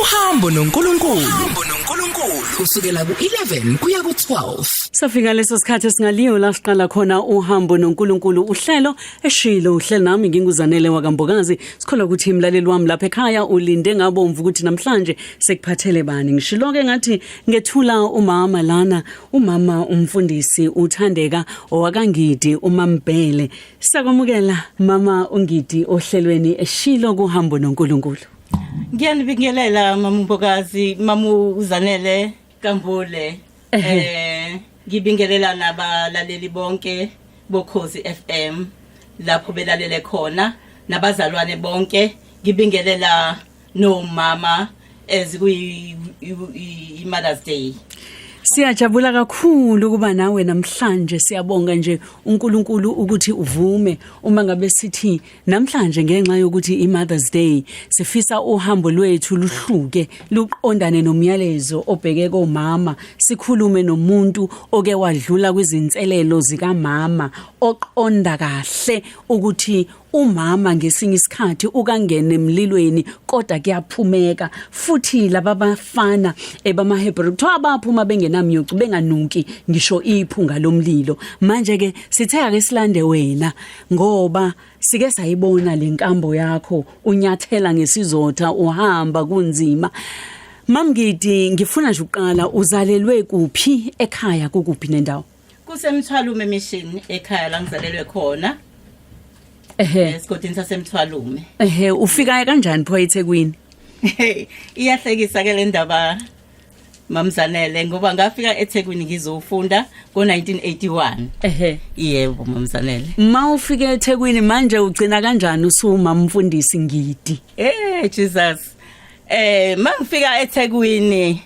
Uhambo noNkulunkulu. Uhambo noNkulunkulu kusukela ku-11 kuya ku-12. Safika leso sikhathi esingaliyo la siqala khona uhambo noNkulunkulu uhlelo eshilo uhlelo nami nginguzanele wakambokazi sikholwa ukuthi imlaleli wami lapha ekhaya ulinde ngabomvu ukuthi namhlanje sekuphathele bani ngishilo ke ngathi ngethula umama lana umama umfundisi uthandeka owakangidi umambhele Sakwamukela mama uNgidi ohlelweni eshilo kuhambo noNkulunkulu. Ngiyanibingelela mama Mbokazi, mama uZanele Kambule. Ngibingelela nabalaleli bonke bokhozi FM lapho belalele khona nabazalwane bonke ngibingelela nomama as kuyi Mother's Day. Siyajabula kakhulu ukuba nawe namhlanje siyabonga nje uNkulunkulu ukuthi uvume uma ngabe sithi namhlanje ngenxa yokuthi iMother's Day sifisa uhambo lwethu luhluke luqondane nomyalezo obheke komama sikhulume nomuntu oke wadlula kwizinselelo zikamama oqonda kahle ukuthi umama ngesinye isikhathi ukangena emlilweni kodwa kuyaphumeka futhi laba bafana ebamaHebrew kuthiwa baphuma bengenamnyucu benganuki ngisho iphunga lomlilo manje ke sithe ake silande wena ngoba sike sayibona lenkambo yakho unyathela ngesizotha uhamba kunzima Mamngidi ngifuna nje uqala uzalelwe kuphi ekhaya kukuphi nendawo Kusemthwalume Mission ekhaya la ngizalelwe khona. Ehhe. Esigodini sasemthwalume. Ehhe ufika kanjani pho eThekwini? Iyahlekisa ke le ndaba Mamzanele ngoba ngafika eThekwini ngizofunda ngo1981. Ehhe. Yebo Mamzanele. Ma ufika eThekwini manje ugcina kanjani usuma mfundisi Ngidi? Eh Jesus. Mangifika eThekwini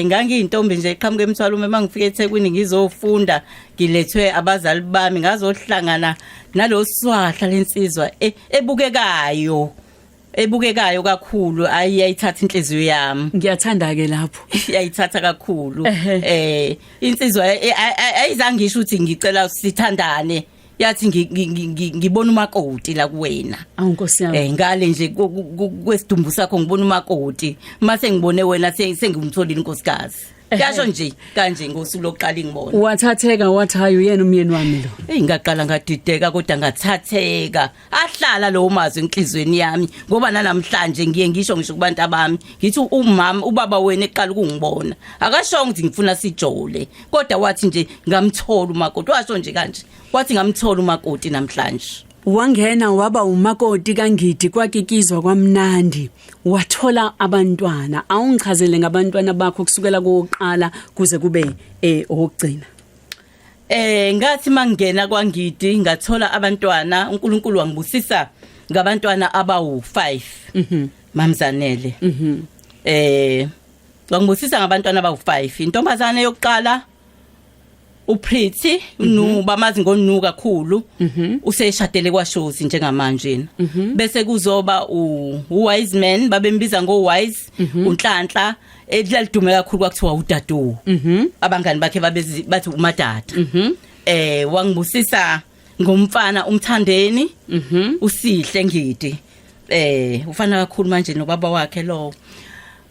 ngangiyintombi nje eqhamuka emthwalume mangifika eThekwini ngizofunda ngilethwe abazali bami ngazohlangana naloswahla lensizwa ebukekayo ebukekayo kakhulu ayiyayithatha inhliziyo yami. Ngiyathanda ke lapho. Yayithatha kakhulu. Insizwa ayizange ngisho ukuthi ngicela sithandane. Yathi ngibona umakoti la kuwena. Awu Nkosi yami. Ngale nje kwesidumbu sakho ngibona umakoti. Mase ngibone wena sengimtholile inkosikazi. Yasho nje kanje ngosuku lokuqala ingibona. Wathatheka wathi hayi uyena umyeni wami lo. Hey ngaqala ngadideka kodwa ngathatheka. Ahlala lowo mazwi enhlizweni yami ngoba nanamhlanje ngiye ngisho ngisho kubantu abami ngithi umama ubaba wena eqala ukungibona akashongo ukuthi ngifuna sijole kodwa wathi nje ngamthola umakoti washo nje kanje wathi ngamthola umakoti namhlanje. Wangena waba umakoti kaNgidi kwakikizwa kwamnandi wathola abantwana awungichazele ngabantwana bakho kusukela kokuqala kuze kube okugcina. Ngathi mangena kwaNgidi ngathola abantwana uNkulunkulu wangibusisa ngabantwana abawu5. Mamzanele. Wangibusisa ngabantwana abawu5. Intombazane yokuqala uPretty nu bamazi ngonu kakhulu useshadele kwaShozi njengamanje yena. Bese kuzoba u Wise Man babembiza ngo Wise uNhlanhla elalidume kakhulu kwakuthiwa uDadu. Abangani bakhe babezi bathi uMadada. Wangibusisa ngomfana umthandeni uSihle Ngidi. Ufana kakhulu manje nobaba wakhe lo.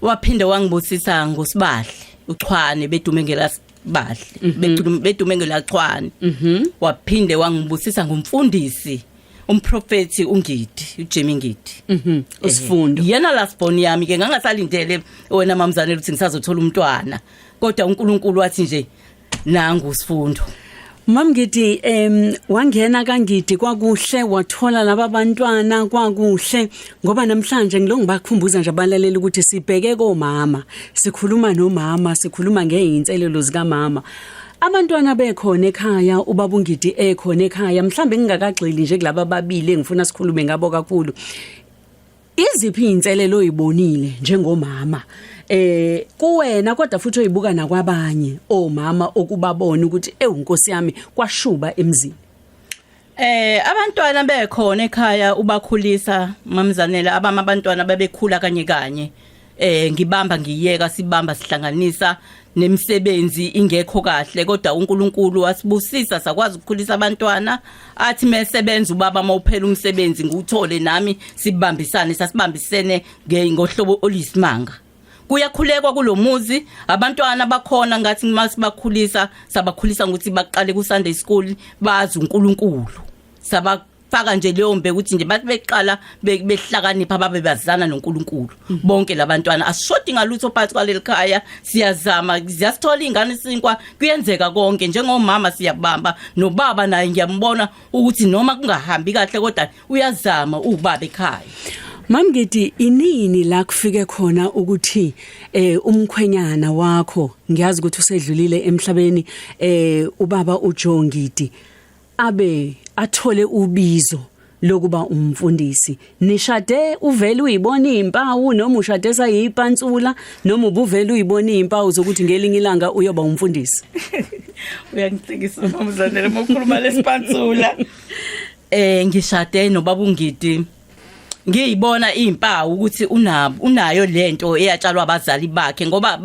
Waphinde wangibusisa ngoSibahle uChwane bedume ngelasibahle bedume ngelachwane. Waphinde wangibusisa ngomfundisi umprofeti uNgidi uJimmy Ngidi. Usifundo. Yena last born yami ke ngangasalindele wena mamzane ukuthi ngisazothola umntwana kodwa uNkulunkulu wathi nje nangu usifundo. Mamngidi wangena kaNgidi kwakuhle wathola laba bantwana kwakuhle ngoba namhlanje ngilo ngibakhumbuza nje abalaleli ukuthi sibheke komama sikhuluma nomama sikhuluma ngeinselelo zikamama abantwana bekhona ekhaya ubaba uNgidi ekhona ekhaya mhlambe ngingakagxili nje kulaba ababili engifuna sikhulume ngabo kakhulu iziphi inselelo oyibonile njengomama kuwena kodwa futhi oyibuka nakwabanye omama okubabona ukuthi ewu Nkosi yami kwashuba emzini? Abantwana bekhona ekhaya ubakhulisa mamzanele abama abantwana babekhula kanye kanye. Ngibamba ngiyeka, sibamba sihlanganisa nemisebenzi ingekho kahle, kodwa uNkulunkulu wasibusisa, sakwazi ukukhulisa abantwana. Athi mesebenza ubaba, mawuphela umsebenzi ngiwuthole nami, sibambisane. Sasibambisene ngohlobo oluyisimanga. Kuyakhulekwa kulomuzi, abantwana bakhona ngathi masibakhulisa, sabakhulisa ngokuthi baqale ku Sunday school, bazi uNkulunkulu. Sabafaka nje leyo mbe ukuthi nje bathi beqala behlakanipha, babe bazana noNkulunkulu bonke labantwana. Asishodi ngalutho phakathi kwaleli khaya, siyazama, ziyasithola ingane isinkwa, kuyenzeka konke. Njengomama siyabamba, nobaba naye ngiyambona ukuthi noma kungahambi kahle, kodwa uyazama ubaba ekhaya. Mamngidi, inini la kufike khona ukuthi umkhwenyana wakho, ngiyazi ukuthi usedlulile emhlabeni, ubaba uJongidi, abe athole ubizo lokuba umfundisi? Nishade uvele uyibona izimpawu, noma ushade sayipantsula, noma ubuvele uyibona izimpawu zokuthi ngelinye ilanga uyoba umfundisi? Uyangicikisa, mamzanele, mokhuluma lesipantsula. Ngishade nobaba uNgidi ngiyibona izimpawu ukuthi unabo, unayo lento eyatshalwa abazali bakhe, ngoba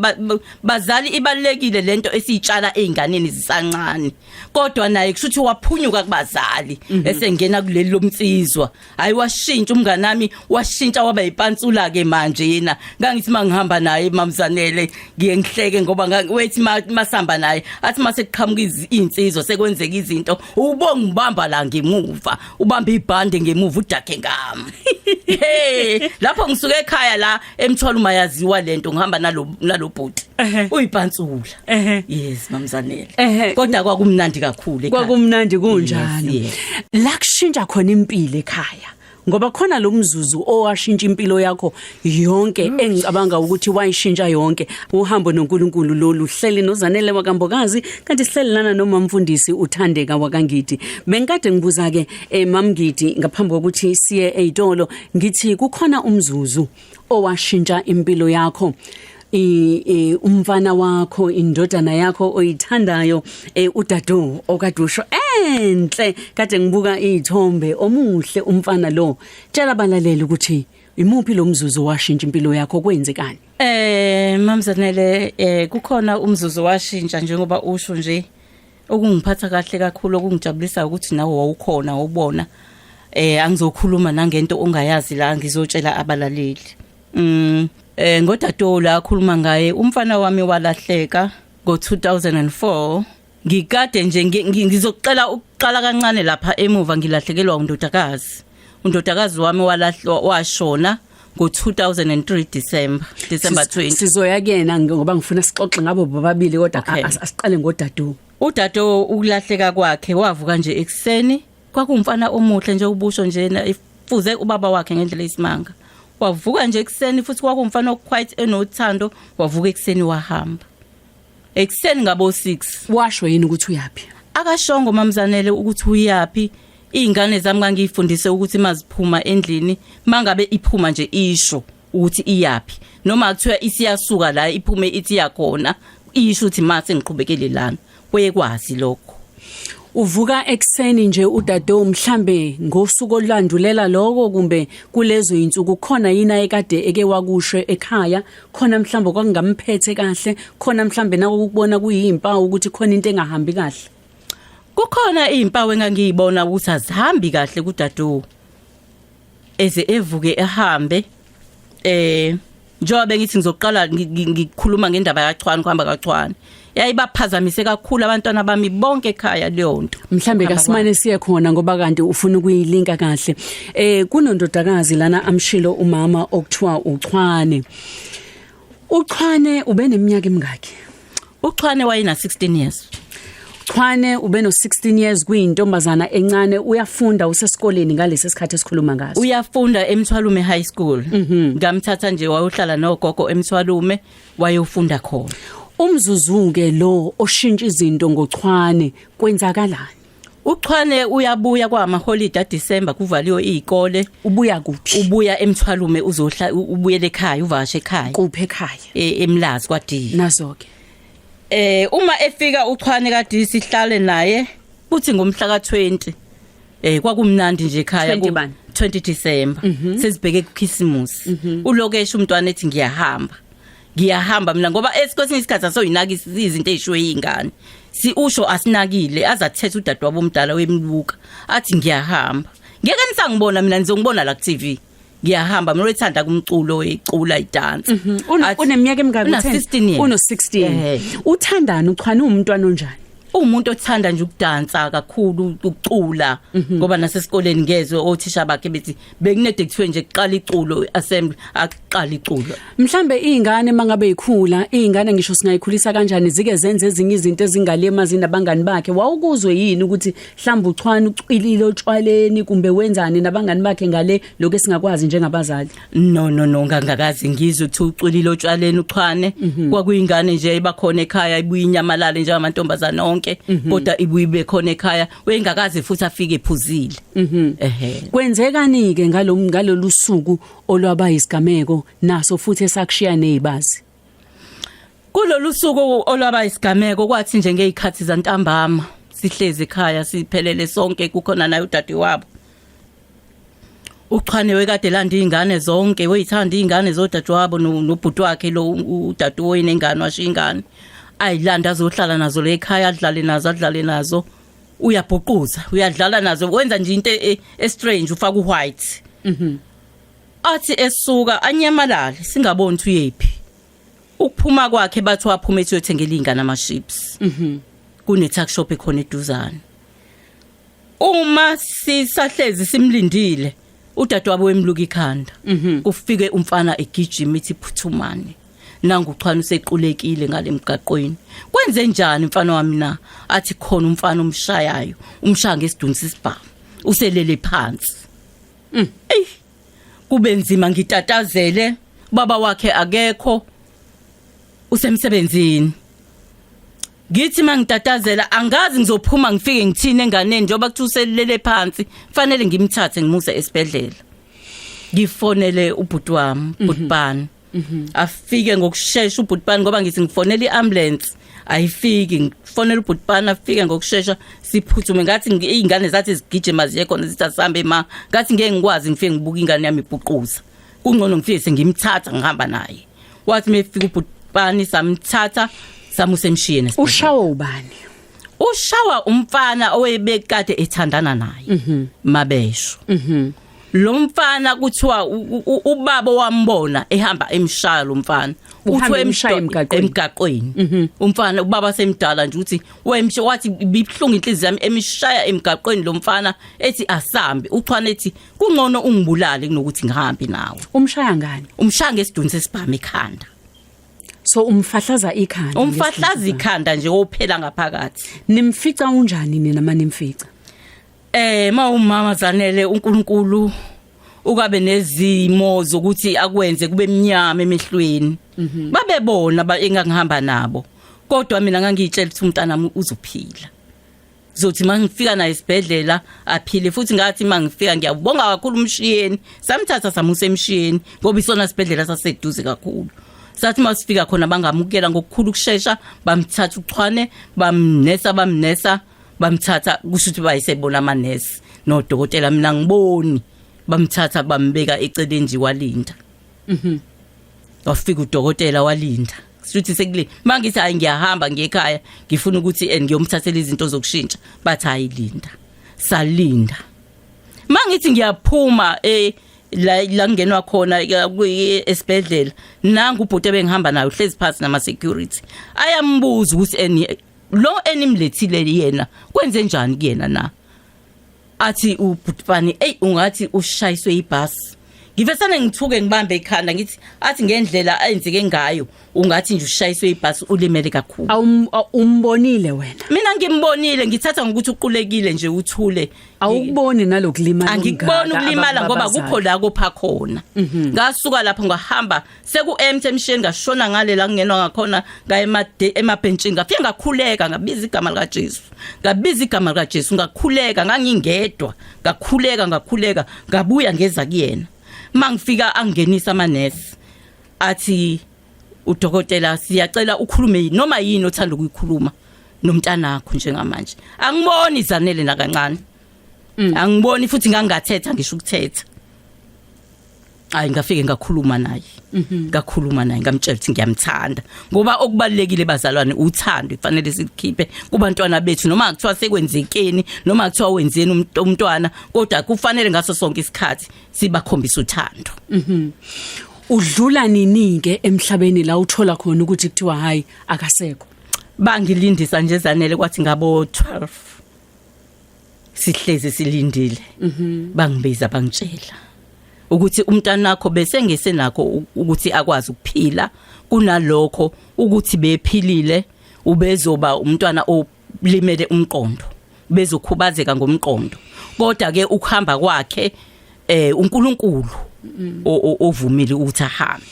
bazali ibalekile lento esiyitshala einganeni zisancane. Kodwa naye kushuthi waphunyuka kubazali esengena kuleli lomnsizwa. Hayi, washintsha umnganami, washintsha waba yipantsula ke manje yena. Ngangithi mangihamba naye, mamzanele, ngiye ngihleke ngoba wethi masihamba naye, athi mase kuqhamuka insizwa, sekwenzeka izinto, ubonga ngibamba la ngemuva, ubamba ibhande ngemuva, udakhe ngami. Hey, lapho ngisuke ekhaya la emthwalo, mayaziwa lento, ngihamba nalo bhuti uyipantsula. Yes, mamzanele. Kodwa kwakumnandi kakhulu ekhaya. Kwakumnandi kunjalo. Yes. La kushintsha khona impilo ekhaya, ngoba khona lo mzuzu owashintsha impilo yakho yonke, engicabanga ukuthi wayishintsha yonke. Uhambo noNkulunkulu lolu, hleli noZanele wakaMbokazi, kanti sihleli lana noma mfundisi uThandeka wakaNgidi. Bengikade ngibuza ke mamngidi ngaphambi kokuthi siye ezitolo, ngithi kukhona umzuzu owashintsha impilo yakho, umfana wakho, indodana yakho oyithandayo, udado okadusho enhle. Kade ngibuka izithombe, omuhle umfana lo. Tshela abalaleli ukuthi imuphi lo mzuzu washintsha impilo yakho, kwenzekani? Mamzanele, kukhona umzuzu washintsha njengoba usho nje, okungiphatha kahle kakhulu, okungijabulisa ukuthi nawe wawukhona ubona. Angizokhuluma nangento ongayazi la, ngizotshela abalaleli. Ngodato la akhuluma ngaye, umfana wami walahleka ngo2004. Ngikade nje ngizokucela ukuqala kancane lapha emuva, ngilahlekelwa undodakazi. Undodakazi wami walahlwa, washona ngo2003 December 20. Sizoya kuyena ngoba ngifuna sixoxe ngabo bobabili, kodwa asiqale ngodado. Udado, ukulahleka kwakhe, wavuka nje ekuseni. Kwakuwumfana omuhle nje, ubusho nje ifuze ubaba wakhe ngendlela eyisimanga. Wavuka nje ekuseni, futhi kwakuwumfana oquiet, enothando. Wavuka ekuseni, wahamba ekuseni ngabo 6. Washo yini ukuthi uyapi? Akashongo, mamzanele, ukuthi uyapi. Izingane zami kangiyifundise ukuthi maziphuma endlini, mangabe iphuma nje, isho ukuthi iyapi. Noma kuthiwa isiyasuka la, iphume ithi yakhona, isho ukuthi mase ngiqhubekele lana, wayekwazi lokho. Uvuka ekuseni nje udado, mhlambe ngosuku olulandulela lokho kumbe kulezo insuku, khona yini ayekade eke wakusho ekhaya? Khona mhlambe kwakungamphethe kahle, khona mhlambe nako ukubona kuyimpawu ukuthi khona into engahambi kahle? Kukhona izimpawu engangiyibona ukuthi azihambi kahle kudado, eze evuke ehambe. Njengoba bengithi ngizoqala ngikhuluma ngendaba yaChwane, kuhamba kaChwane yayibaphazamise kakhulu abantwana bami bonke ekhaya leyo nto. Mhlambe Kuhamba. Kasimane siye khona ngoba kanti ufuna ukuyilinka kahle. Kunondodakazi lana amshilo umama okuthiwa uChwane. UChwane ube neminyaka emingaki? UChwane wayena 16 years. Chwane ube no 16 years, kuyintombazana encane, uyafunda, usesikoleni ngalesi sikhathi esikhuluma ngaso. Uyafunda eMthwalume High School. Ngamthatha nje wayohlala nogogo eMthwalume, wayofunda khona. Umzuzu ke lo oshintsha izinto ngoChwane, kwenzakalani? UChwane uyabuya kwama holiday December, kuvaliwe izikole. Ubuya kuphi? Ubuya eMthwalume, uzohla ubuyele ekhaya, uvakashe ekhaya. Kuphi ekhaya? EMlazi kwaD. Nazo ke. Uma efika uChwane kade sihlale naye, kuthi ngomhla ka20 Kwakumnandi nje ekhaya. 20 bani? 20 December. Sesibheke kuChristmas. Ulokesha umntwana ethi ngiyahamba. Ngiyahamba mina, ngoba esikosini isikhathi asoyinaka izinto ezishiwe izingane. Si usho asinakile, azathetha udadewabo omdala wemluka athi ngiyahamba. Ngeke nisangibona mina, nizongibona la ku TV. Ngiyahamba mina, wethanda kumculo, ecula, idance. Uneminyaka emingaki? Una 16 years. Uno 16. Eh. Uthandani uchwana, umntwana onjani? Umuntu othanda nje ukudansa kakhulu, ukucula, ngoba nasesikoleni ngezwe othisha bakhe bethi bekunede kuthiwe nje kuqala iculo, assembly, aqala iculo. Mhlambe izingane mangabe ikhula, izingane ngisho singayikhulisa kanjani, zike zenze ezinye izinto ezingalemazi nabangani bakhe. Wawukuzwe yini ukuthi mhlawumbe uchwana ucwilile otshwaleni kumbe wenzani nabangani bakhe ngale lokho esingakwazi njengabazali? No, no, no, ngangakazi ngizwe ukuthi ucwilile otshwaleni uchwane. Kwakuyingane nje ibakhona ekhaya, ibuye inyamalale njengamantombazana onke, kodwa ibuye ibe khona ekhaya. Wengakazi futhi afike ephuzile, ehe. Kwenzekani ke ngalolu suku olwaba isigameko naso futhi esakushiya nezibazi? Kulolu suku olwaba isigameko, kwathi nje ngezikhathi zantambama sihlezi ekhaya siphelele sonke, kukhona naye udadewabo. Uchwane wekade landa izingane zonke, weyithanda izingane zodadewabo nobhuti wakhe lo udadewabo nengane, washiya ingane ayilanda azohlala nazo le ekhaya, adlale nazo, adlale nazo. Uyabhuquza, uyadlala nazo, wenza nje into e strange, ufaka uwhite. Athi esuka anyamalale, singaboni ukuthi uyephi. Ukuphuma kwakhe bathi waphuma ethi uyothengela ingane ama chips. Kune tuck shop ekhona eduzane. Uma sisahlezi simlindile, udadewabo wemluka ikhanda. Kufike umfana egijima, ithi phuthumane, nangu uchwana usequlekile ngale mgaqweni. Kwenze njani mfana wami na? Athi khona umfana umshayayo, umshaya ngesidunsi sisibhamu, uselele phansi. Ey, kube nzima, ngitatazele. Baba wakhe akekho, usemsebenzini. Ngithi mangitatazela, angazi ngizophuma ngifike ngithini enganeni, njengoba kuthi uselele phansi, fanele ngimthathe ngimuse esibhedlela. Ngifonele ubhuti wami, ubhutibani, afike ngokusheshsha ubhutibani, ngoba ngithi ngifonela iambulance ayifiki. Ngifonela ubhutibani, afike ngokusheshsha, siphuthume. Ngathi izingane zathi zigijima ziye khona, zithi asambe ma. Ngathi ngeke ngikwazi ngifike ngibuka ingane yami ibhuquza, kungcono ngifike sengimthatha ngihamba naye. Wathi mefika ubhutibani, samthatha samuse emshiyeni esibhedlela. Ushawa ubani? Ushawa umfana owebekade ethandana naye, mabesho. Lo mfana kuthiwa ubaba wambona ehamba emshaya lo mfana. Uhamba Uthiwa emshaya emgaqweni. Emgaqweni umfana, ubaba semdala nje, uthi wemshe, wathi bibhlungu inhliziyo yami, emshaya emgaqweni lo mfana, ethi asambe. Uchwana ethi kungcono ungibulale kunokuthi ngihambe nawe. Umshaya ngani? Umshaya ngesiduni sesibhamu ekhanda. So umfahlaza ikhanda? Umfahlaza ngesidunu. Ikhanda nje ophela ngaphakathi. Nimfica unjani nina manimfica? Mawumama Zanele, uNkulunkulu ukabe nezimo zokuthi akwenze kube mnyama emehlweni. Babebona ba engangihamba nabo. Kodwa mina ngangiyitshela ukuthi umntana uzophila. Zothi mangifika naye esibhedlela aphile futhi. Ngathi mangifika, ngiyabonga kakhulu umshiyeni. Samthatha samusa emshiyeni ngoba isona sibhedlela saseduze kakhulu. Sathi masifika khona bangamukela ngokukhulu ukushesha, bamthatha uchwane, bamnesa, bamnesa, bamthatha, kusho ukuthi bayisebona amanesi nodokotela, mina ngiboni. Bamthatha bambeka eceleni nje, walinda. Wafika udokotela, walinda, sithi sekule mangithi hayi, ngiyahamba ngiyekhaya, ngifuna ukuthi ngiyomthathela izinto zokushintsha. Bathi hayi, linda. Salinda. Mangithi ngiyaphuma la la ngingenwa khona esibhedlela, nangu ubhuti ebengihamba naye uhlezi phansi nama security, ayambuza ukuthi eni lo enimlethile yena kwenze njani kuyena na? Athi ubhutipani, ey, ungathi ushayiswe ibhasi. Ngivesane ngithuke, ngibambe ikhanda, ngithi athi ngendlela ayenzeke ngayo ungathi nje ushayiswe ibhasi, ulimele kakhulu. Umbonile wena? Mina ngimbonile, ngithatha ngokuthi uqulekile nje, uthule. Awukuboni nalokulimala? Angikuboni ukulimala ngoba kukho la kopha khona. Ngasuka lapho ngahamba seku empty emshini, ngashona ngale la kungenwa ngakhona, ngaye emabhentshini, ngafike ngakhuleka, ngabiza igama lika Jesu, ngabiza igama lika Jesu, ngakhuleka. Ngangingedwa, ngakhuleka, ngakhuleka, ngabuya ngeza kuyena. Mangifika angenisa amanesi, athi udokotela, siyacela ukhulume noma yini othanda ukuyikhuluma nomntanakho njengamanje. Angiboni, Zanele, nakancane. Angiboni futhi ngangathetha ngisho ukuthetha. Hayi, ngafike ngakhuluma naye. Ngakhuluma naye, ngamtshela ukuthi ngiyamthanda, ngoba okubalekile, bazalwane, uthando kufanele sikhiphe kubantwana bethu, noma kuthiwa sekwenzekeni, noma kuthiwa wenzeni umntwana, kodwa kufanele ngaso sonke isikhathi sibakhombisa uthando. Udlula nini ke emhlabeni la uthola khona ukuthi kuthiwa hayi, akasekho? Bangilindisa nje, Zanele, kwathi ngabo 12 sihlezi silindile, bangibiza, bangitshela ukuthi umntanakho bese ngesenakho ukuthi akwazi ukuphila, kunalokho ukuthi bephilile ubezoba umntwana olimele umqondo, bezokhubazeka ngomqondo. Kodwa ke ukuhamba kwakhe, uNkulunkulu ovumile ukuthi ahambe.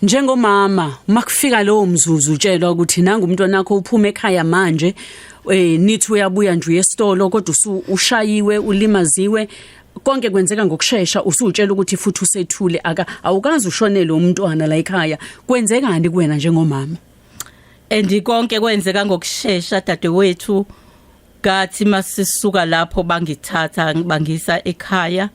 Njengomama, makufika lowo mzuzu utshelwa ukuthi nanga umntwana wakho uphuma ekhaya manje, nithi uyabuya nje uyesitolo, kodwa ushayiwe, ulimaziwe, konke kwenzeka ngokusheshsha, usutshela ukuthi futhi usethule, aka awukazi ushonele umntwana la ekhaya, kwenzekani kuwena njengomama? And konke kwenzeka ngokusheshsha, dadewethu. Kathi masisuka lapho, bangithatha bangisa ekhaya.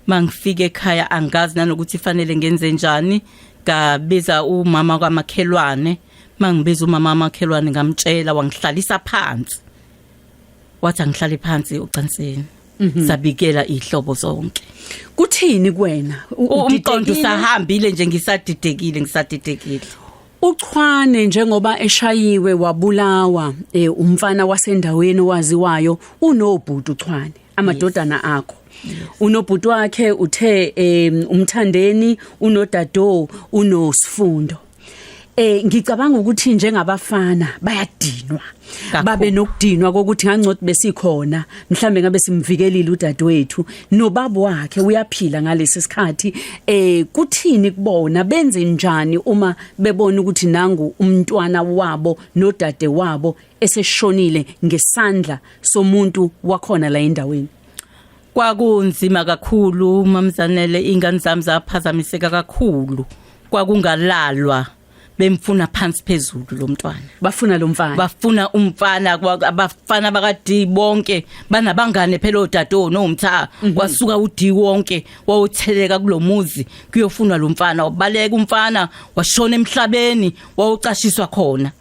Mangifika ekhaya, angazi nanokuthi fanele ngenze njani. Ngabiza umama kwamakhelwane. Mangibiza umama wamakhelwane, ngamtshela, wangihlalisa phansi, wathi angihlale phansi ucansini. Sabikela ihlobo zonke. Kuthini kuwena? Umqondo Udidekile? Usahambile nje, ngisadidekile, ngisadidekile. Uchwane njengoba eshayiwe wabulawa, umfana wasendaweni owaziwayo, unobhuti uChwane, amadodana akho. Unobhuti wakhe uthe umthandeni, unodado, unosifundo. Ngicabanga ukuthi njengabafana bayadinwa. Kakhulu. Babe nokudinwa kokuthi ngangcothi besikhona, mhlambe ngabe simvikelile udadewethu, nobaba wakhe uyaphila ngalesi sikhathi. Kuthini kubona, benze njani uma bebona ukuthi nangu umntwana wabo nodade wabo eseshonile ngesandla somuntu wakhona la endaweni? Kwakunzima kakhulu, mamzanele. Ingane zami zaphazamiseka kakhulu. Kwakungalalwa, bemfuna phansi phezulu lo mntwana. Bafuna lo mfana. Bafuna umfana. Abafana baka D bonke banabangane phela, odado nomtha. Kwasuka uD wonke wawutheleka kulomuzi kuyofunwa lo mfana. Wabaleka umfana, washona emhlabeni wawucashiswa khona,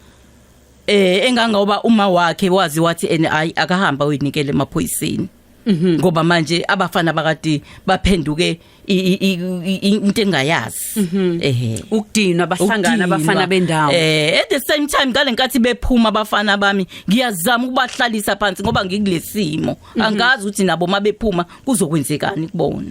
engangoba uma wakhe wazi wathi ene ayi, akahamba uyinikele emaphoyiseni, ngoba manje abafana bakade baphenduke into engayazi, ehe. Ukudinwa, bahlangana abafana bendawo. At the same time, ngalenkathi bephuma abafana bami, ngiyazama ukubahlalisa phansi ngoba ngikulesimo, angazi ukuthi nabo mabephuma kuzokwenzekani kubona.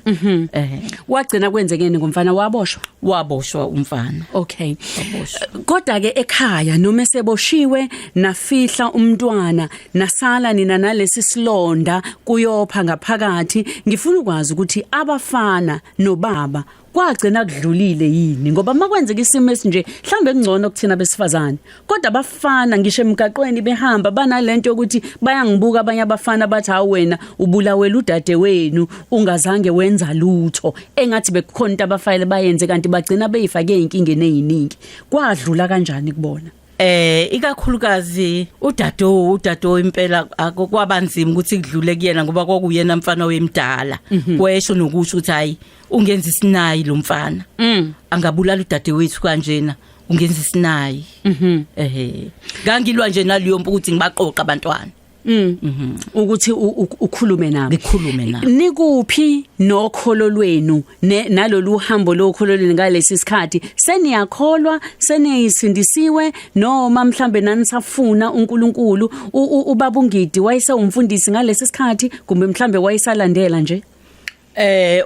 Wagcina kwenzekeni ngomfana, waboshwa? Waboshwa umfana. Okay. Waboshwa. Kodwa ke ekhaya noma eseboshiwe, nafihla umntwana, nasala nina nalesi silonda kuyopha ngaphakathi. Ngifuna ukwazi ukuthi abafana nobaba kwagcina kudlulile yini, ngoba makwenzeka isimo esinje mhlambe kungcono kuthina besifazane, kodwa abafana ngisho emgaqweni behamba banalento yokuthi bayangibuka abanye abafana, bathi hawu, wena ubulawela udade wenu ungazange wenza lutho, engathi bekukhona into abafayele bayenze, kanti bagcina beyifake ezinkingeni eziningi. Kwadlula kanjani kubona? Ikakhulukazi udado impela akukwabanzima ukuthi kudlule kuyena, ngoba kwakuyena mfana wemdala. Kwesho nokusho ukuthi hayi, ungenza isinayi lo mfana. Angabulala udadewethu kanjena, ungenza isinayi. Ehe. Ngangilwa nje naliyo mpu ukuthi ngibaqoqa abantwana. Ukuthi ukhulume nabo. Ngikhulume nabo. Nikuphi nokholo lwenu nalolu hambo lokholo lwenu ngalesi sikhathi? Seniyakholwa, seniyisindisiwe, noma mhlambe nanisafuna uNkulunkulu? Ubaba uNgidi wayese umfundisi ngalesi sikhathi, kumbe mhlambe wayesalandela nje?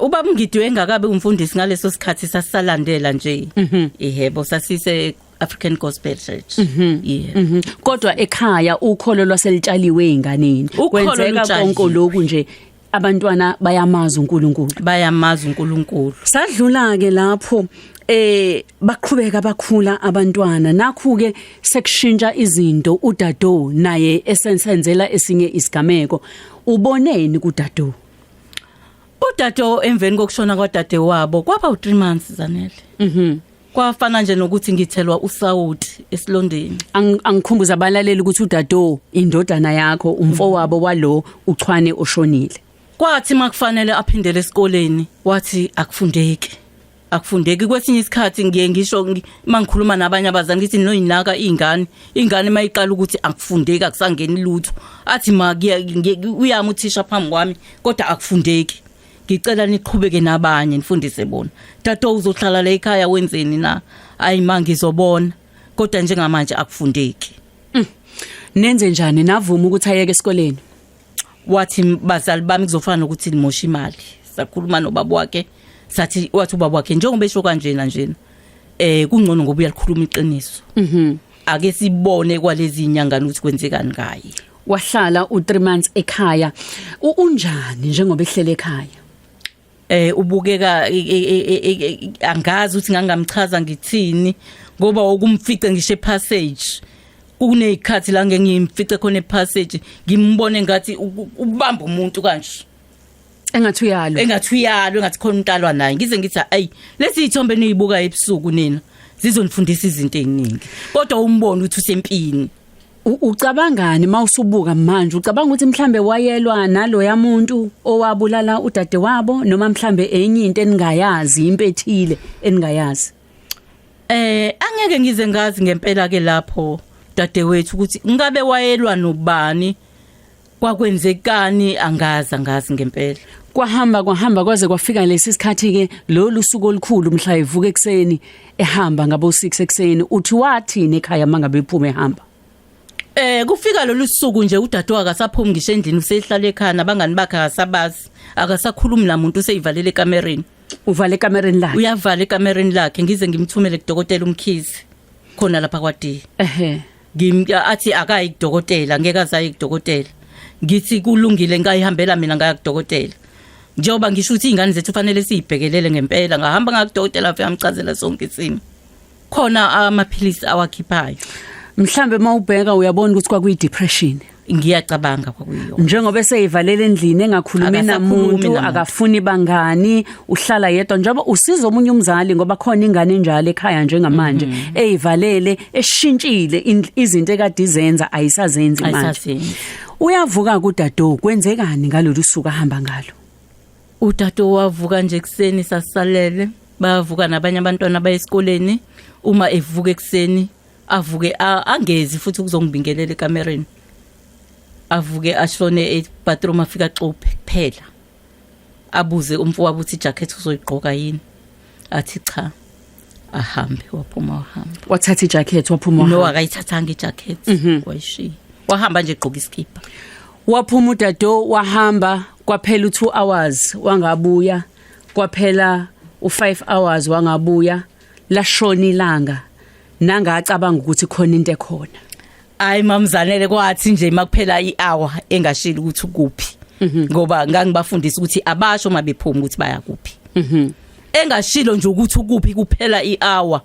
Ubaba uNgidi engakabe umfundisi ngaleso sikhathi, sasisalandela nje. Yebo, sasise African Gospel Church. Yeah. Kodwa ekhaya ukholo lwaselitshaliwe einganeni? Ukholo Kwenzeka lutshaliwe. konke lokhu nje, abantwana bayamazi uNkulunkulu? Bayamazi uNkulunkulu. Sadlula ke lapho, baqhubeka bakhula abantwana. Nakhu ke sekushintsha izinto, udado naye esensenzela esinye isigameko. Uboneni kudado? Udado, emveni kokushona kwadade wabo, kwaba u3 months, Zanele. Kwafana nje nokuthi ngithelwa usawuti esilondeni. Angikhumbuza abalaleli ukuthi udado indodana yakho, umfowabo walo uchwane oshonile. Kwathi makufanele aphindele esikoleni wathi akufundeki. Akufundeki kwesinye isikhathi ngiye ngisho mangikhuluma nabanye abazali ngithi noyinaka izingane, ingane mayiqala ukuthi akufundeki akusangeni lutho. Athi ma uyami uthisha phambi kwami kodwa akufundeki. Ngicela niqhubeke nabanye nifundise bona. Tato uzohlala la ekhaya wenzeni na? Ayi ma ngizobona. Kodwa njengamanje akufundeki. Nenze njani navuma ukuthi ayeke esikoleni? Wathi bazali bami kuzofana nokuthi nimosha imali. Sakhuluma nobaba wakhe sathi wathi ubaba wakhe njengoba esho kanjena njena kungcono ngoba uyalikhuluma iqiniso. Ake sibone kwalezi inyanga ukuthi kwenzekani ngaye. Wahlala u3 months ekhaya. Unjani njengoba ehlele ekhaya? Ubukeka angazi ukuthi ngangamchaza ngithini ngoba ukumfice ngisho epassage kunezikhathi la ngengimfice khona epassage ngimbone ngathi ubamba umuntu kanje engathi uyalwa, engathi uyalwa, engathi khona umuntu alwa naye. Ngize ngithi ayi lezi zithombe nizibuka ebusuku nina zizonifundisa izinto eziningi, kodwa umbone ukuthi usempini. Ucabangani mawusubuka manje? Ucabanga ukuthi mhlambe wayelwa naloya muntu owabulala udade wabo, noma mhlambe enye into eningayazi, impethile eningayazi? Angeke ngize ngazi ngempela ke lapho dadewethu ukuthi ngabe wayelwa nobani, kwakwenzekani, angazi ngempela. Kwahamba kwahamba kwaze kwafika lesi sikhathi ke lolu suku olukhulu mhla evuka ekseni ehamba ngabo 6 ekseni. Uthi wathini ekhaya mangabe ephuma ehamba? Kufika lolu suku nje udadewabo akasaphumi ngisho endlini, usehlala ekhaya nabangani bakhe akasabazi, akasakhulumi namuntu, useyivalele ekamereni. Uvale ekamereni lakhe? Uyavala ekamereni lakhe, ngize ngimthumele kudokotela uMkhize khona lapha kwaD. Athi akayi kudokotela, ngeke azayi kudokotela. Ngithi kulungile ngayihambela mina ngaya kudokotela. Njengoba ngisho ukuthi izingane zethu fanele siyibhekelele ngempela, ngahamba ngakudokotela afika amchazela sonke isimo. Khona amaphilisi awakhiphayo. Mhlambe mawubheka uyabona ukuthi kwakuyi depression. Ngiyacabanga kwakuyiyona. Njengoba eseyivalele endlini engakhulumi namuntu, akafuni bangani, uhlala yedwa. Njengoba usiza omunye umzali ngoba khona ingane enjalo ekhaya njengamanje eyivalele, eshintshile izinto ekade izenza ayisazenzi manje. Uyavuka kudado, kwenzekani ngalolu suku ahamba ngalo? Udado wavuka nje ekseni sasalele, bavuka nabanye abantwana bayesikoleni. Uma evuka ekseni avuke angezi futhi ukuzongibingelela ekamereni, avuke ashone ebathroom, afika axuphe kuphela, abuze umfowabo ukuthi ijacket uzoyigqoka yini, athi cha, ahambe. Waphuma wahamba, wathatha ijacket waphuma. No, akayithathanga ijacket, wayishiya wahamba nje egqoka iskipa. Waphuma udado wahamba, kwaphela u2 hours wangabuya, kwaphela u5 hours wangabuya, lashona ilanga nangacabanga ukuthi khona into ekhona. Hayi mamzanele, kwathi nje makuphela ihour engashilo ukuthi ukuphi, ngoba ngangibafundisa ukuthi abasho mabephuma ukuthi baya kuphi. Engashilo nje ukuthi ukuphi, kuphela ihour,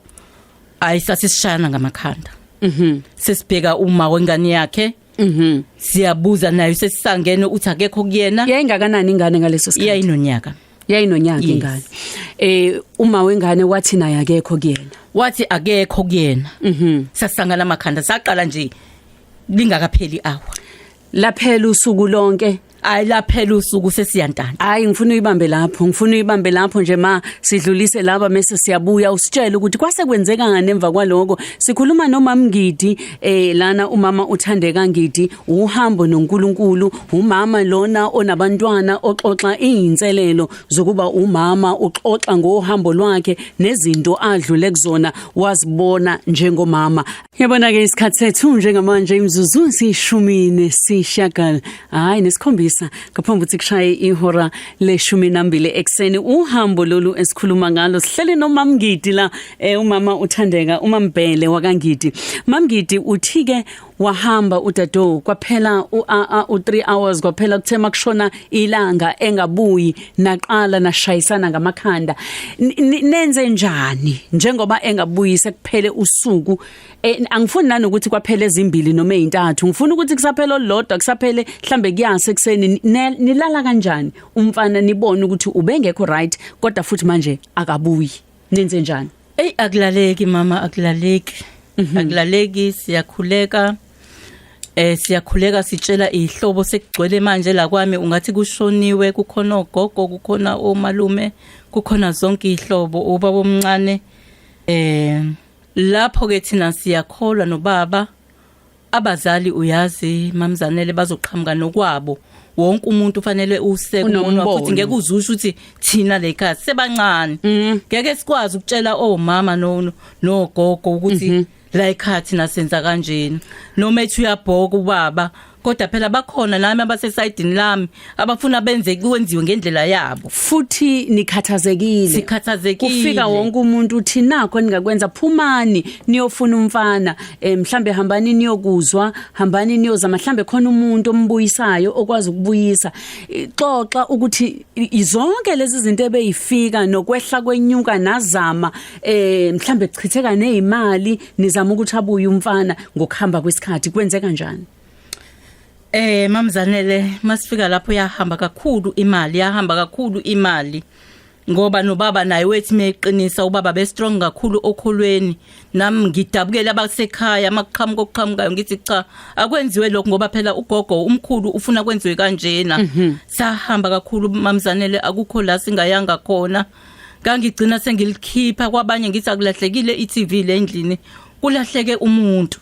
ayi sasisishayana ngamakhanda. Sesibheka uma wengane yakhe. Siyabuza nayo sesisangene uthi akekho kuyena. Yayingakanani ingane ngaleso sikhathi? Yayinonyaka. Yayinonyaka ingane. Uma wengane wathi naye akekho kuyena. Wathi akekho kuyena. Sasangana amakhanda, saqala nje lingakapheli hour. Laphela usuku lonke. Ayi laphela usuku sesiyantanta. Hayi ngifuna uyibambe lapho, ngifuna uyibambe lapho nje ma sidlulise laba mase siyabuya usitshele ukuthi kwase kwenzeka emva kwaloko. Sikhuluma nomama Ngidi lana, umama uThandeka Ngidi, uhambo noNkulunkulu, umama lona onabantwana oxoxa izinselelo zokuba umama, uxoxa ngohambo lwakhe nezinto adlule kuzona wazibona njengomama. Yabona ke isikhathi sethu njengamanje imizuzu 17 7 ukuthi kushaye ihora le-12 ekuseni. Uhambo lolu esikhuluma ngalo sihlele noMamngidi la, umama uThandeka uMambhele wakaNgidi. Mamngidi, uthi ke wahamba udado kwaphela u3 hours, kwaphela kuthe makushona ilanga engabuyi, naqala nashayisana ngamakhanda. Nenze njani njengoba engabuyi sekuphele usuku? Angifuni nanokuthi kwaphela ezimbili noma ezintathu, ngifuna ukuthi kusaphela olodwa, kusaphele mhlambe kuyase ekseni. Nilala kanjani umfana nibone ukuthi ubengekho right, kodwa futhi manje akabuyi? Nenze njani? Ey akulaleki mama, akulaleki. Akulaleki, siyakhuleka. Siyakhuleka sitshela ihlobo sekugcwele manje la kwami, ungathi kushoniwe, kukhona ogogo, kukhona omalume, kukhona zonke ihlobo, ubaba omncane. Lapho ke thina siyakholwa nobaba, abazali uyazi mamzanele bazoqhamuka nokwabo. Wonke umuntu ufanele useke umuntu wakho, futhi ngeke uzusho ukuthi thina le khaya sebancane ngeke sikwazi ukutshela omama no nogogo ukuthi la ekhaya thina senza kanjena, noma ethi uyabhoka ubaba, kodwa phela bakhona nami abasesayidini lami abafuna benze kwenziwe ngendlela yabo. Futhi nikhathazekile. Sikhathazekile. Kufika wonke umuntu uthi nakho ningakwenza, phumani niyofuna umfana, mhlambe hambani niyokuzwa, hambani niyozama, mhlambe khona umuntu ombuyisayo okwazi ukubuyisa. Xoxa ukuthi izonke lezi zinto ebeyifika nokwehla kwenyuka nazama, mhlambe kuchitheka nezimali nizama ukuthi abuye umfana. Ngokuhamba kwesikhathi kwenzeka kanjani? Mamzanele, masifika lapho yahamba kakhulu imali, yahamba kakhulu imali. Ngoba nobaba naye wethi meqinisa, ubaba be strong kakhulu okholweni. Nami ngidabukela abasekhaya makuqhamuka okuqhamukayo, ngithi cha, akwenziwe lokho ngoba phela ugogo umkhulu ufuna kwenziwe kanjena. Sahamba kakhulu mamzanele, akukho la singayanga khona. Ngangigcina sengilikhipha kwabanye, ngithi akulahlekile iTV le endlini, kulahleke umuntu.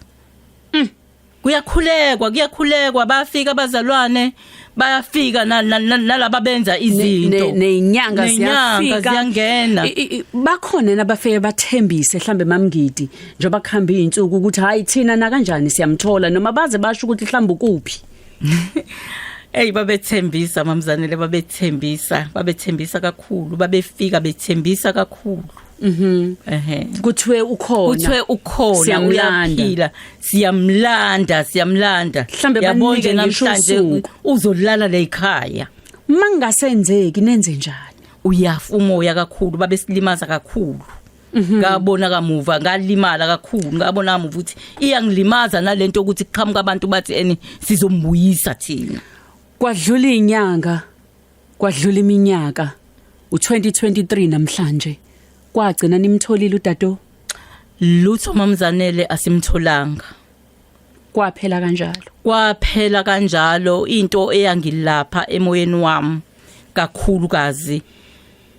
Kuyakhulekwa, kuyakhulekwa, bayafika abazalwane, bayafika nalaba benza izinto. Nezinyanga. Ney'nyanga. Ziyafika. Ziyangena. Bakhona nabafike bathembise mhlambe mamngidi njengoba kuhamba izinsuku ukuthi hayi, thina na kanjani siyamthola, noma baze basho ukuthi mhlambe ukuphi? Hey, babethembisa mamzanele, babethembisa, babethembisa kakhulu, babefika bethembisa kakhulu. Ehhe. Kuthiwe ukhona. Kuthiwe ukhona. Siyamlanda. Uyaphila, siyamlanda, siyamlanda. Mhlambe Yabo banike nje ngisho namhlanje usuku. uzolala la ekhaya. Mangasenzeki nenze njani? Uyafa umoya kakhulu, babesilimaza kakhulu. Ngabona kamuva ngalimala kakhulu, ngabona kamuva ukuthi iyangilimaza nalento ukuthi kuqhamuka abantu bathi eni sizombuyisa thina. Kwadlula inyanga, kwadlula iminyaka, u2023 namhlanje, kwagcina nimtholile udado? Lutho mamzanele, asimtholanga. Kwaphela kanjalo. Kwaphela kanjalo. Into eyangilapha emoyeni wami kakhulukazi,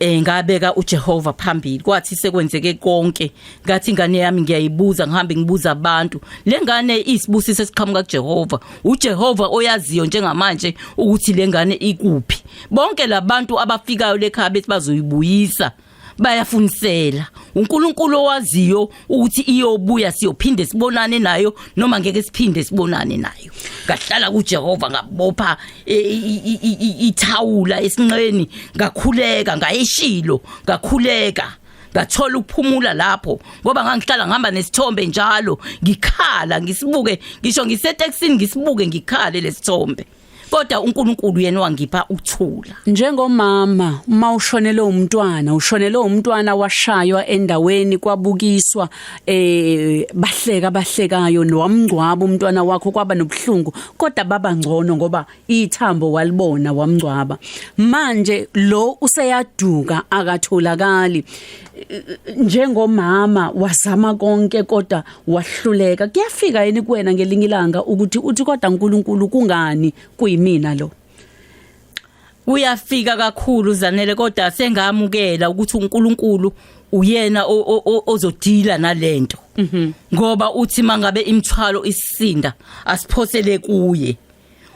ngabeka uJehova phambili. Kwathi sekwenzeke konke, ngathi ingane yami ngiyayibuza, ngihambe ngibuza abantu, lengane isibusiso esiqhamuka kuJehova, uJehova oyaziyo njengamanje ukuthi lengane ikuphi. Bonke labantu abafikayo lekhaya bethi bazoyibuyisa bayafunisela, uNkulunkulu owaziyo ukuthi iyobuya, siyophinde sibonane nayo noma ngeke siphinde sibonane nayo. Ngahlala kuJehova, ngabopha ithawula esinqeni, ngakhuleka, ngayishilo, ngakhuleka, ngathola ukuphumula lapho, ngoba ngangihlala ngihamba nesithombe njalo, ngikhala ngisibuke, ngisho ngisetekisini ngisibuke ngikhale lesithombe, kodwa uNkulunkulu yena wangipha ukuthula. Njengomama, uma ushonele umntwana, ushonele umntwana washaywa endaweni kwabukiswa, bahleka bahlekayo, nowamngcwaba umntwana wakho kwaba nobuhlungu, kodwa baba ngcono ngoba ithambo walibona wamngcwaba. Manje lo useyaduka, akatholakali. Njengomama wazama konke kodwa wahluleka. Kuyafika yini kuwena ngelinye ilanga ukuthi uthi kodwa uNkulunkulu, kungani kuyimina lo? Uyafika kakhulu Zanele, kodwa sengamukela ukuthi uNkulunkulu uyena ozodila nalento, ngoba uthi mangabe imithwalo isisinda asiphosele kuye.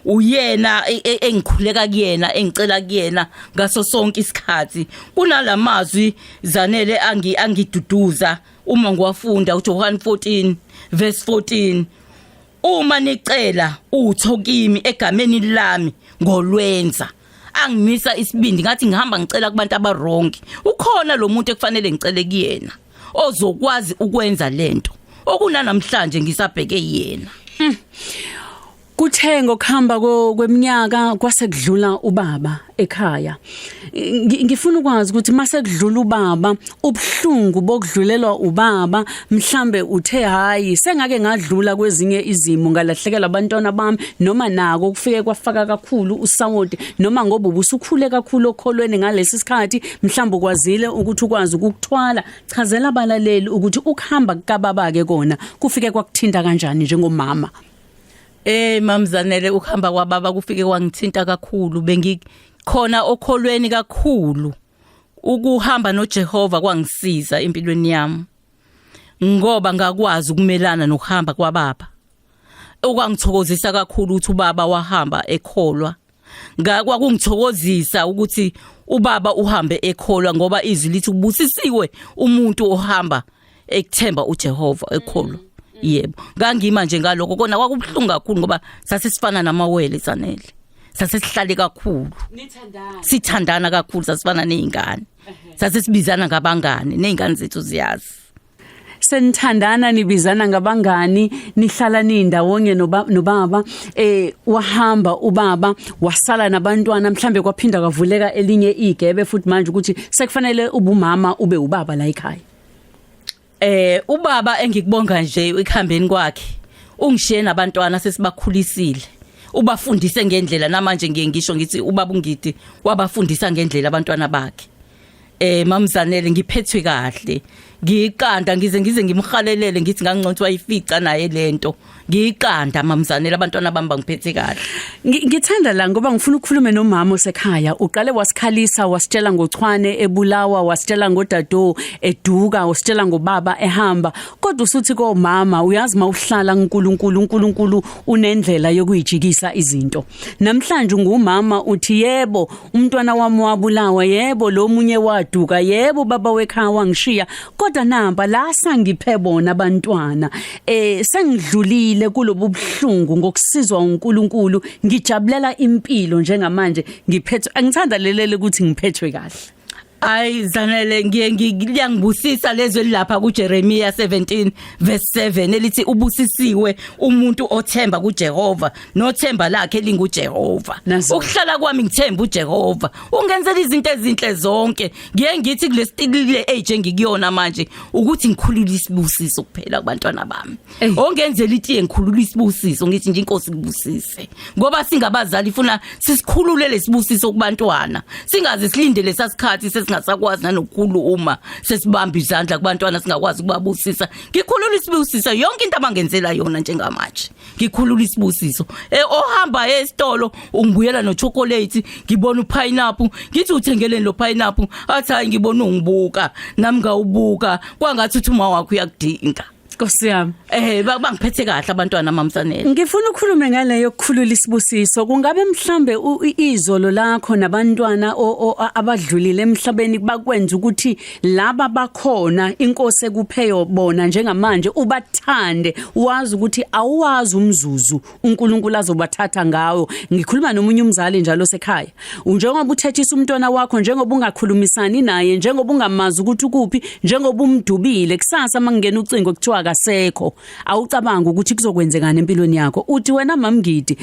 Uyena engikhuleka kuyena, engicela kuyena ngaso sonke isikhathi. Kunalamazwi Zanele angiduduza uma ngiwafunda, uJohn 14 verse 14: "Uma nicela utho kimi egameni lami, ngolwenza." Angimisa isibindi, ngathi ngihamba ngicela kubantu abawrong, ukhona lo muntu ekufanele ngicele kuyena ozokwazi ukwenza lento, okunanamhlanje ngisabheke yena. Kuthe ngokuhamba kweminyaka kwase kudlula ubaba ekhaya. Ngifuna ukwazi ukuthi mase kudlula ubaba, ubuhlungu bokudlulelwa ubaba, mhlambe uthe hayi, sengake ngadlula kwezinye izimo, ngalahlekelwa abantwana bami, noma nako kufike kwafaka kakhulu usawoti, noma ngoba ubusukhule kakhulu okholweni ngalesi sikhathi, mhlambe ukwazile ukuthi ukwazi ukukuthwala. Chazela abalaleli ukuthi ukuhamba kukababa ke kona kufike kwakuthinta kanjani njengomama. Mamzanele, ukuhamba kwababa kufike kwangithinta kakhulu. Bengikhona okholweni kakhulu. Ukuhamba noJehova kwangisiza empilweni yami, ngoba ngakwazi ukumelana nokuhamba kwababa. Okwangithokozisa kakhulu ukuthi ubaba wahamba ekholwa. Kwakungithokozisa ukuthi ubaba uhambe ekholwa, ngoba izwi lithi ubusisiwe umuntu ohamba ekuthemba uJehova, ekholwa. Yebo, ngangima nje ngalokho. Kona kwakubuhlungu kakhulu ngoba sasesifana namawele, Sanele. Sasesihlale kakhulu. Nithandana. Sithandana kakhulu, sasifana nezingane. Sasesibizana ngabangane, nezingane zethu ziyazi. Senithandana, nibizana ngabangani, nihlala nindawonye nobaba. Wahamba ubaba, wasala nabantwana. Mhlambe kwaphinda kwavuleka elinye igebe futhi manje ukuthi sekufanele ubumama ube ubaba la ekhaya. Ubaba, engikubonga nje ekuhambeni kwakhe, ungishiye nabantwana sesibakhulisile. Ubafundise ngendlela. Namanje ngiye ngisho ngithi ubaba uNgidi wabafundisa ngendlela abantwana bakhe. Mamzanele, ngiphethwe kahle, ngiyiqanda. Ngize ngimhalelele ngithi ngangcono wayifica naye lento. Ngiyiqanda, mamzanele, abantwana bami bangiphethe kahle. Ngithanda la ngoba ngifuna ukukhuluma nomama osekhaya. Uqale wasikhalisa, wasitshela ngochwane ebulawa, wasitshela ngodado eduka, wasitshela ngobaba ehamba. Kodwa usuthi komama, uyazi mawuhlala kuNkulunkulu, uNkulunkulu unendlela yokuyijikisa izinto. Namhlanje ungumama, uthi yebo, umntwana wami wabulawa, yebo, lo munye waduka, yebo, baba wekhaya wangishiya, kodwa namba la sangiphe bona abantwana. Sengidlulile kulobu buhlungu ngokusizwa uNkulunkulu, ngijabulela impilo njengamanje, ngiphethwe. Angithanda lelele ukuthi ngiphethwe kahle. Ay Zanele, ngiye ngiyangibusisa lezwe elilapha kuJeremiah 17 verse 7 elithi ubusisiwe umuntu othemba kuJehova nothemba lakhe linguJehova. Nazo. Ukuhlala kwami ngithemba uJehova ungenzela izinto ezinhle zonke. Ngiye ngithi kule age engikuyona manje ukuthi ngikhulule isibusiso kuphela kubantwana bami. Ey. Ongenzela itiye, ngikhulula isibusiso, ngithi nje inkosi kubusise, ngoba singabazali ifuna sisikhulule lesibusiso kubantwana, singaze silinde lesasikhathi sesingasakwazi nanokukhuluma, sesibamba izandla kubantwana, singakwazi ukubabusisa. Ngikhulula isibusiso yonke into abangenzela yona njengamanje, ngikhulula isibusiso. Ohamba esitolo ungibuyela no chocolate, ngibona upineapple, ngithi uthengeleni lo pineapple? Athi hayi, ngibona ungibuka nami ngawubuka, kwangathi uthi uma wakho uyakudinga. Nkosi yami. Bangiphethe kahle abantwana, mamsanele. Ngifuna ukukhulume ngaleyo kukhulula isibusiso. Kungabe mhlambe izolo lakho nabantwana abadlulile emhlabeni bakwenza ukuthi laba bakhona inkosi ekupheyo bona njengamanje ubathande, wazi ukuthi awuwazi umzuzu uNkulunkulu azobathatha ngawo? Ngikhuluma nomunye umzali njalo sekhaya. Njengoba uthethisa umntwana wakho, njengoba ungakhulumisani naye, njengoba ungamazi ukuthi ukuphi, njengoba umdubile, kusasa mangena ucingo kuthiwa akasekho, awucabanga ukuthi kuzokwenzekani empilweni yakho? Uthi wena mamngidi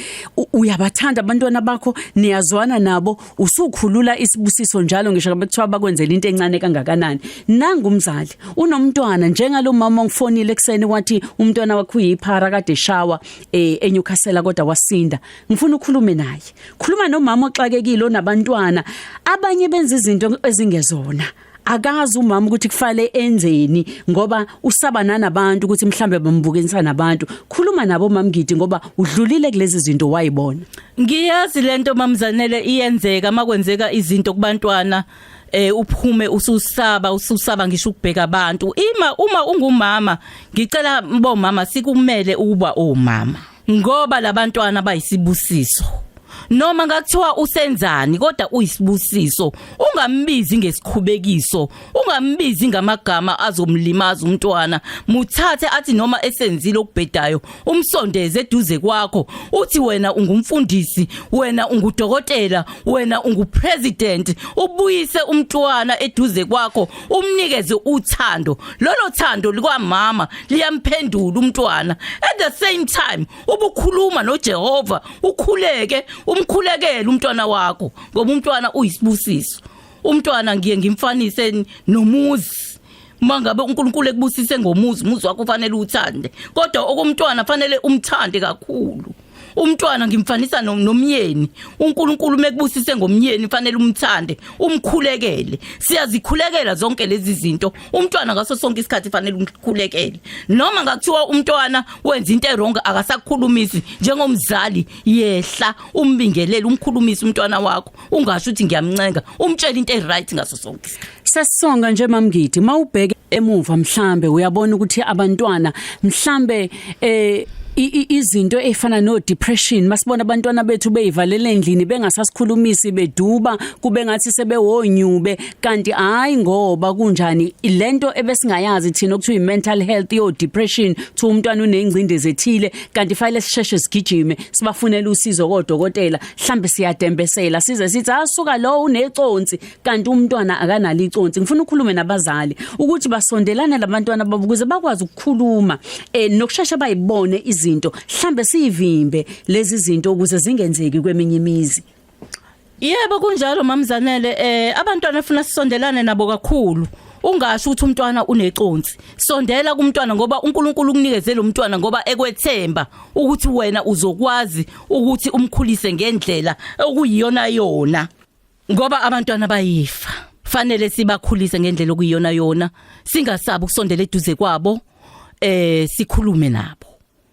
uyabathanda abantwana bakho, niyazwana nabo, usukhulula isibusiso njalo ngisho ngabe kuthiwa bakwenzela into encane kangakanani. Nangumzali unomntwana njengalo mama ongifonile ekseni wathi umntwana wakhe uyiphara, kade shawa eNewcastle kodwa wasinda. Ngifuna ukukhulume naye. Khuluma nomama oxakekile onabantwana abanye benza izinto ezingezona. Akazi umama ukuthi kufanele enzeni ngoba usaba nanabantu ukuthi mhlambe bambukisa nabantu. Khuluma nabo, mamngidi, ngoba udlulile kulezi zinto, wayibona. Ngiyazi lento, mamzanele, iyenzeka makwenzeka izinto kubantwana, uphume ususaba ngisho ukubheka abantu. Ima uma ungumama, ngicela bomama sikumele ukuba omama, ngoba labantwana bayisibusiso. Noma ngakuthiwa usenzani, kodwa uyisibusiso. Ungambizi ngesikhubekiso, ungambizi ngamagama azomlimaza umntwana. Muthathe, athi noma esenzile okubhedayo, umsondeze eduze kwakho, uthi wena ungumfundisi, wena ungudokotela, wena ungupresident. Ubuyise umntwana eduze kwakho, umnikeze uthando. Lolo thando likwamama liyamphendula umntwana. At the same time ubukhuluma noJehova, ukhuleke, umkhulekele umntwana wakho, ngoba umntwana uyisibusiso. Umntwana ngiye ngimfanise nomuzi. Mangabe uNkulunkulu ekubusise ngomuzi, umuzi wakho ufanele uthande, kodwa okumntwana fanele umthande kakhulu. Umntwana ngimfanisa nomyeni. uNkulunkulu mekubusise ngomyeni fanele umthande, umkhulekele. Siyazikhulekela zonke lezi zinto. Umntwana ngaso sonke isikhathi fanele umkhulekele. Noma ngakuthiwa umntwana wenza into e-wrong, akasakukhulumisi, njengomzali yehla umbingelele, umkhulumisi umntwana wakho. Ungasho ukuthi ngiyamncenga, umtshela into e-right ngaso sonke isikhathi. Sesisonga nje, Mamngidi, mawubheke emuva mhlambe uyabona ukuthi abantwana mhlambe izinto ezifana no depression, masibona abantwana bethu beyivalele endlini, bengasasikhulumisi, beduba, kube ngathi sebewonyube, kanti hayi, ngoba kunjani lento ebesingayazi thina okuthiwa i-mental health yo depression, thi umntwana unengcindezi ethile, kanti fanele sisheshe sigijime sibafunele usizo kodokotela. Mhlambe siyadembesela, size sithi asuka lo uneconsi, kanti umntwana akanalo iconsi. Ngifuna ukukhulume nabazali ukuthi basondelane labantwana babo ukuze bakwazi ukukhuluma nokushesha bayibone izinto, mhlambe siyivimbe lezi zinto ukuze zingenzeki kweminye imizi. Yebo, kunjalo, Mamzanele. Abantwana funa sisondelane nabo kakhulu. Ungasho ukuthi umntwana uneconsi. Sondela kumntwana ngoba uNkulunkulu ukunikezele umntwana ngoba ekwethemba ukuthi wena uzokwazi ukuthi umkhulise ngendlela okuyiyona yona. Ngoba abantwana bayifa. Fanele sibakhulise ngendlela okuyiyona yona. Singasabi ukusondela eduze kwabo. Sikhulume nabo.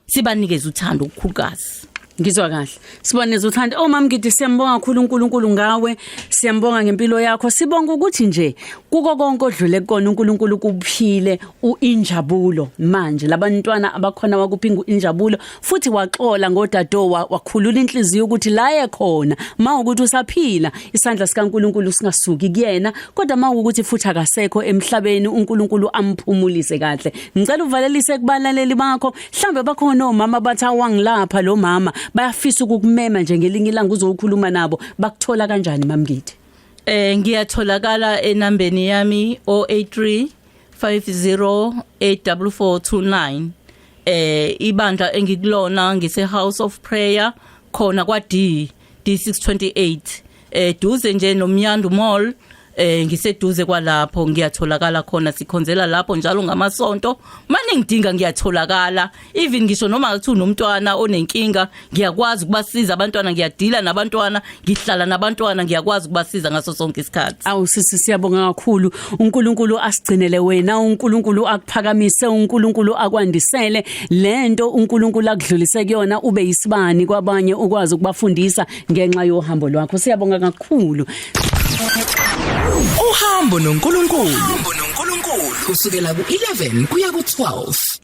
Sibanikeze uthando okukhulukazi. Ngizwa kahle. Siboneze uthando. Oh mama ngithi siyambonga kakhulu uNkulunkulu ngawe. Siyambonga ngempilo yakho. Sibonga ukuthi nje kuko konke odlule kukona uNkulunkulu kuphile uinjabulo. Manje labantwana abakhona wakuphinga injabulo, futhi waxola ngodado, wakhulula inhliziyo ukuthi la ekhona mawukuthi usaphila isandla sikaNkulunkulu singasuki kuyena, kodwa mawukuthi futhi akasekho emhlabeni, uNkulunkulu amphumulise kahle. Ngicela uvalelise kubalaleli bakho. Mhlambe bakhona omama bathi awangilapha lo mama, bayafisa ukukumema nje ngelinye ilanga uzokhuluma nabo. Bakuthola kanjani, Mamngidi? Ngiyatholakala enambeni yami 083 50 84429. Ibandla engikulona, ngise House of Prayer khona kwa D D628, duze nje noMnyandu Mall. Ngiseduze kwalapho, ngiyatholakala khona. Sikhonzela lapho njalo ngamasonto. Manje ngidinga, ngiyatholakala, even ngisho noma kuthi unomntwana onenkinga, ngiyakwazi ukubasiza abantwana. Ngiyadila nabantwana, ngihlala nabantwana, ngiyakwazi ukubasiza ngaso sonke isikhathi. Awu sisi, siyabonga kakhulu. uNkulunkulu asigcinele wena, uNkulunkulu akuphakamise, uNkulunkulu akwandisele lento uNkulunkulu akudlulise kuyona, ube yisibani kwabanye, ukwazi ukubafundisa ngenxa yohambo lwakho. Siyabonga kakhulu. Uhambo noNkulunkulu. Uhambo noNkulunkulu kusukela ku-11 kuya ku-12.